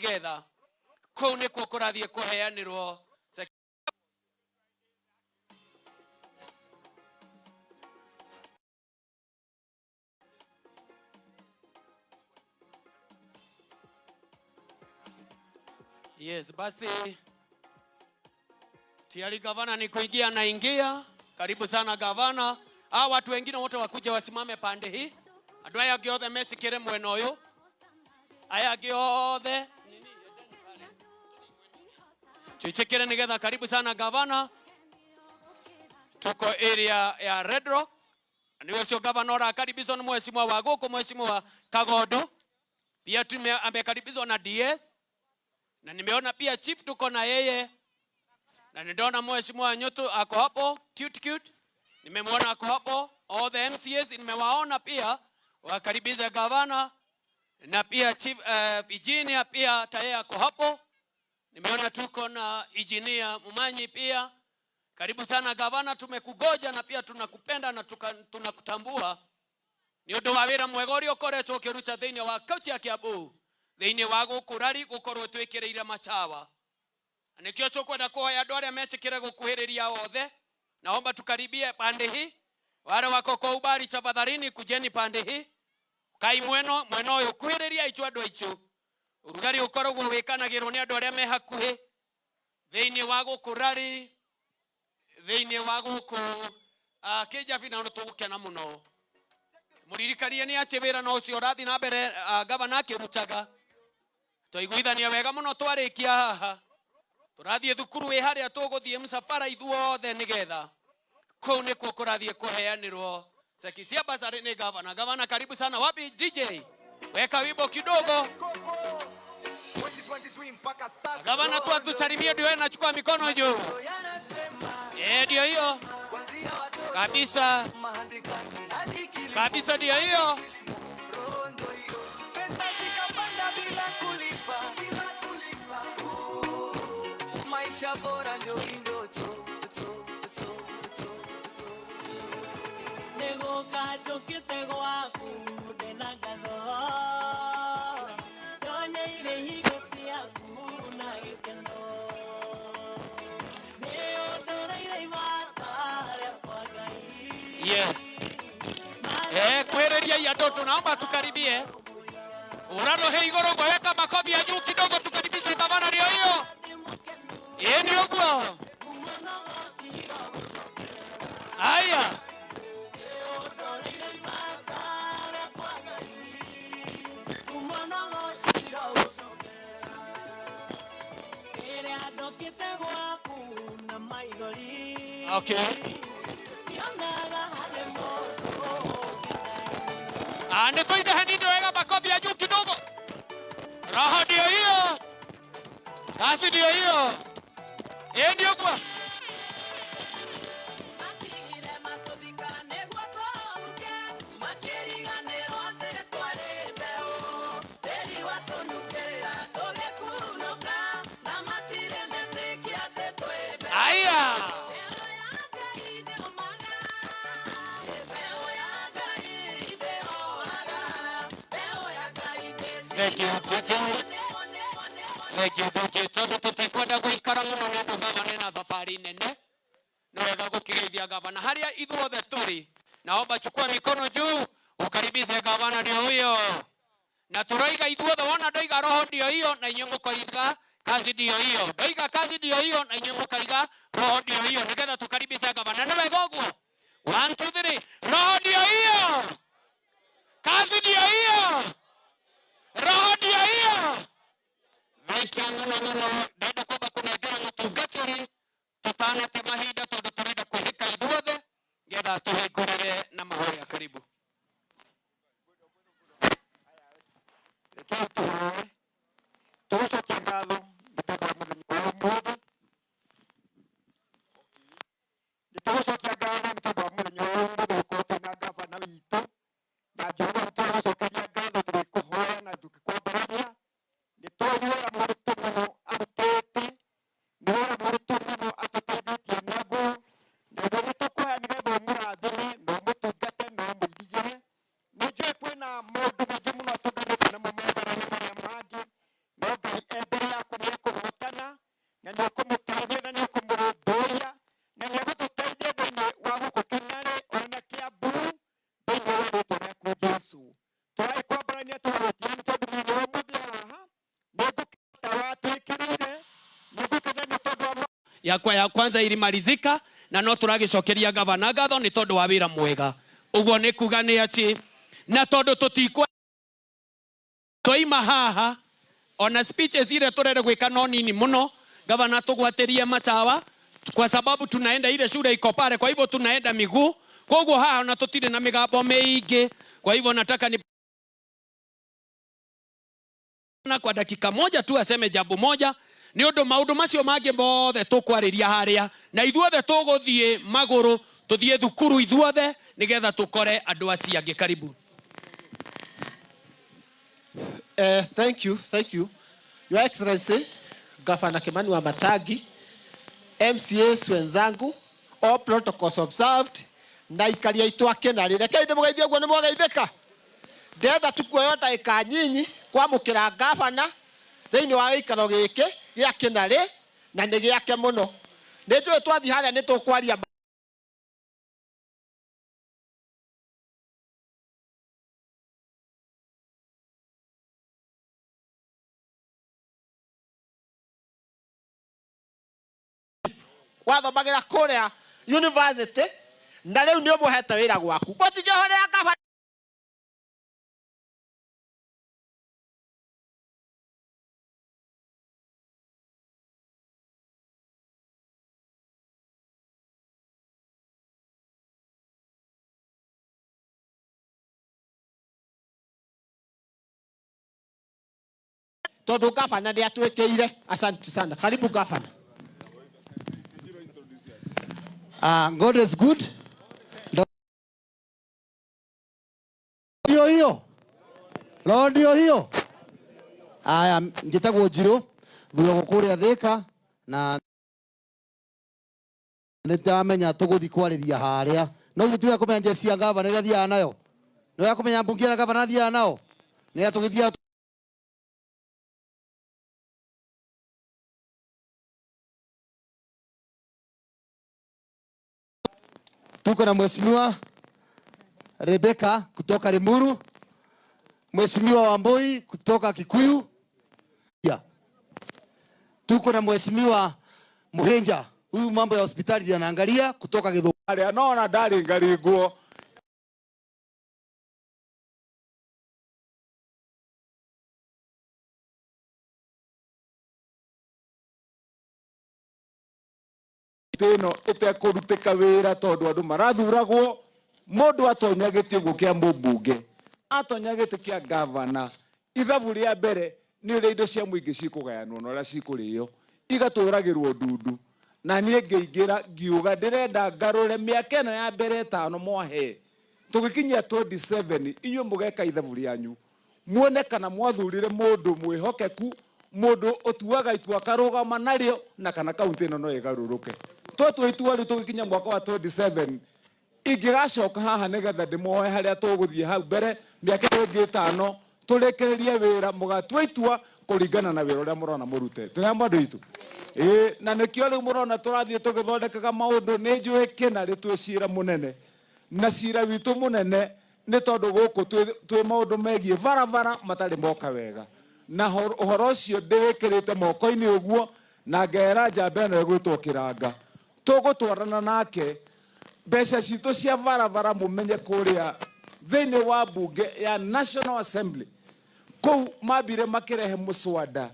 Nĩgetha kũu nĩkuo kũrathiĩ kũheanĩrwo. Yes, basi tayari gavana ni kuingia anaingia. Karibu sana gavana. Hawa watu wengine wote wakuja wasimame pande hii. Andu aya angĩ othe mecikĩre mwena ũyũ. Aya angĩ othe tuichikire nigetha. Karibu sana gavana. Tuko area ya Red Rock. Ni ũcio gavana ũrakaribishwa nĩ mheshimiwa wa gũkũ, mheshimiwa Kagondo. Pia amekaribishwa na DS na nimeona pia chief tuko na yeye na niliona mheshimiwa Nyoto ako hapo cute cute, nimemwona ako hapo. All the MCAs nimewaona pia wakaribisha gavana na pia chief engineer pia tayari ako hapo. Nimeona tuko na engineer Mumanyi pia. Karibu sana gavana, tumekugoja na pia tunakupenda na tunakutambua ni undu wa wira mwega uria ukoretwo ukiruta thiini wa kaunti ya Kiambu, thiini wa guku rari gukorwo twikiriire matawa. Na nikio tukwenda kuhoya andu aria metikire gukuhiriria othe, naomba tukaribie pande hii. Wale wako kwa ubali, tafadhalini kujeni pande hii. Kai mweno mwena uyu kuhiriria ichu andu aichu urugari ukoragwo wikanagirwo ni andu aria me hakuhi thiini wa guku rari, thiini wa guku Kijabi, na tugukena muno. Muririkanie ni atä wä ra no å cio ũrathiĩ na mbere gavana akĩrutaga. Twaiguithania wega mũno, twarĩkia haha tũrathiĩ thukuru ĩ harĩa tũgũthiĩ msafara ithuothe nĩgetha kũu nĩkuo kũrathiĩ kũheanĩrwo ceki cia basarĩ nĩ gavana. Gavana, karibu sana. Wapi DJ? Weka wimbo kidogo. 2023 mpaka sasa. Gavana tu atusalimie, ndio yeye anachukua mikono juu. Eh, ndio hiyo kabisa kabisa, ndio hiyo. Pesa zikapanda bila kulipa. Maisha bora ndio ndoto. Nĩgũka njũkĩte gwaku ndĩna ngatho, ndonyeire hingo ciaku na gĩkeno, nĩ ũndũrĩire ibata rĩakwa Ngai. Yes. Eh, kwĩrĩria andũ, tunaomba tukaribie. Urano he igũrũ, gweka makofi ya juu kidogo, tukaribishe gavana, ndio hiyo. Eh, ndio guo. Haya. Rĩrĩa ndokĩte gwaku na maithori, ndionaga harĩ mũndũ. Ah, nĩ tũithe hanini, wega makofi ya juu kidogo. Raha ndio hiyo. Kazi ndio hiyo. Eh, ndio kwa. Matigire matũthika nĩguo tũhuke, makĩriganĩrwo atĩ twarĩ mbeũ. Tĩri watũnukĩra tũgĩkunũka, na matirĩ metĩkia atĩ twĩ mbeũ. Haya. Mbeũ ya Ngai ndĩũmaga, mbeũ ya Ngai ndĩhohaga, mbeũ ya Ngai. Thank you, DJ. Thank you, DJ. Tondũ tũtikwenda gũikara mũno nĩ ũndũ gavana ena thabarĩ nene. Nĩ wega gũkĩgeithia gavana harĩa ithuothe tũrĩ. Naomba chukua mikono juu ukaribishe gavana, ndio huyo. Na turoiga ithuothe, wona ndoiga roho ndio hiyo na inyuĩ mũkoiga kazi ndio hiyo. Ndoiga kazi ndio hiyo na inyuĩ mũkaiga roho ndio hiyo, nĩgetha tukaribishe gavana. Nĩ wega ũguo? One, two, three. Roho ndio hiyo. Kazi ndio hiyo. Roho ndio hiyo. Thengiũ mũno mũno. Ndenda kwamba kũnengera mũtungatĩri tũtanate mahinda tondũ tũrenda kwĩhĩka ithuothe getha tũhingũrĩre na mahoya. Karibu. Rekei tũhoe. Tũgũcokia ngatho nĩ tondũ wa mũthenya wa ũmũthĩ. Nĩ tũgũcokia ngatho nĩ tondũ wa mũthenya wa ũmũthĩ gũkorwo twĩna gavana witũ, na Jehova nĩ tũragũcokeria ngatho tũgĩkũhoya na tũgĩkwambararia. Nĩ tũĩ nĩ wĩra mũritũ mũno arutĩte, nĩ wĩra mũritũ mũno atũteithĩtie naguo. Yakwa ya kwanza ilimalizika na no tũragĩcokeria gavana ngatho nĩ tondũ wa wĩra mwega. Ũguo nĩ kuga nĩ atĩ na tondũ tũtikwa twaima haha ona speeches ile turere gwika no nini muno, gavana tugwatirie matawa kwa sababu tunaenda ile shule iko pale, kwa hivyo tunaenda miguu. Koguo haha ona tutire na migambo miingi. Kwa hivyo nataka ni na kwa dakika moja tu aseme jambo moja ni undu maundu macio mangi mothe tukwariria haria na ithuothe tuguthie maguru tuthie thukuru ithuothe nigetha tukore andu acio angi. Karibu. Thank you, thank you. Your Excellency, Governor Kimani Wamatangi, MCAs wenzangu, all protocols observed, na ikaria aitũ a Kĩnarĩ. Rekei ndĩmũgeithie ũguo nĩ mwageithĩka. Ndĩrenda tukuoyo ndagĩka nyinyi kwamũkĩra gavana thĩinĩ wa gĩikaro gĩkĩ gĩa Kĩnarĩ, na nĩ gĩake mũno. Nĩ njũĩ twathiĩ harĩa nĩ tũkwaria wathomagira kuria university na riu ni umuhete wira gwaku gutingihorera gavana. Tondu gavana ni atwikiire. Asante sana. Karibu gavana. God is good. Ndio hiyo. Roho ndio hiyo. Aya, njitagwo Njiru, thuragwo kuria Thika na nĩndamenya tũgũthiĩ kwarĩria harĩa. No ithuĩ tiwe kũmenya jeshi ya gavana ĩrĩa athiaga nayo. Nĩwe kũmenya mbunge ĩrĩa gavana athiaga nao. Nĩ tũgĩthiaga tuko na Mheshimiwa Rebecca kutoka Limuru, Mheshimiwa Wambui kutoka Kikuyu. Yeah. Tuko na Mheshimiwa Muhenja, huyu mambo ya hospitali anaangalia kutoka Githurai. Aria no na ndari ngaringuo. Ĩno ĩtekũrutĩka wĩra tondũ andũ marathuragwo mũndũ atonya gĩtĩ ũguo kĩa mũmbunge, atonya gĩtĩ kĩa gavana, ithabu rĩa mbere nĩ ũrĩa indo cia mũingĩ cikũgayanwo na ũrĩa cikũrĩo igatũragĩrwo ndundu. Na niĩ ngĩingĩra ngiuga ndĩrenda ngarũre mĩaka ĩno ya mbere ĩtano mwahe tũgĩkinyia 27 inyuĩ mũgeka ithabu rĩanyu muone kana mwathurire mũndũ mwĩhokeku, mũndũ ũtuaga itua akarũgama narĩo, na kana kaunti ĩno no ĩgarũrũke. Twatua itua rĩu tũgĩkinya mwaka wa 27 ingĩgacoka haha nĩgetha ndĩmoe harĩa tũgũthiĩ hau mbere mĩaka ĩyo ĩngĩ ĩtano tũrĩkĩrĩrie wĩra, mũgatua itua kũringana na wĩra ũrĩa mũrona mũrute. Tũrĩ hamwe andũ aitũ? Ĩĩ, na nĩkĩo rĩu mũrona tũrathiĩ tũgĩthondekaga maũndũ. Nĩ njũĩ Kĩnarĩ twĩ cira mũnene, na cira witũ mũnene nĩ tondũ gũkũ twĩ maũndũ megiĩ barabara matarĩ moka wega, na ũhoro ũcio ndĩwĩkĩrĩte moko-inĩ ũguo, na ngera njamba ĩno ĩgwĩtwo Kĩranga tũgũtwarana nake mbeca citũ cia barabara mũmenye kũrĩa thĩinĩ wa mbunge ya National Assembly kũu mambire makĩrehe mũswada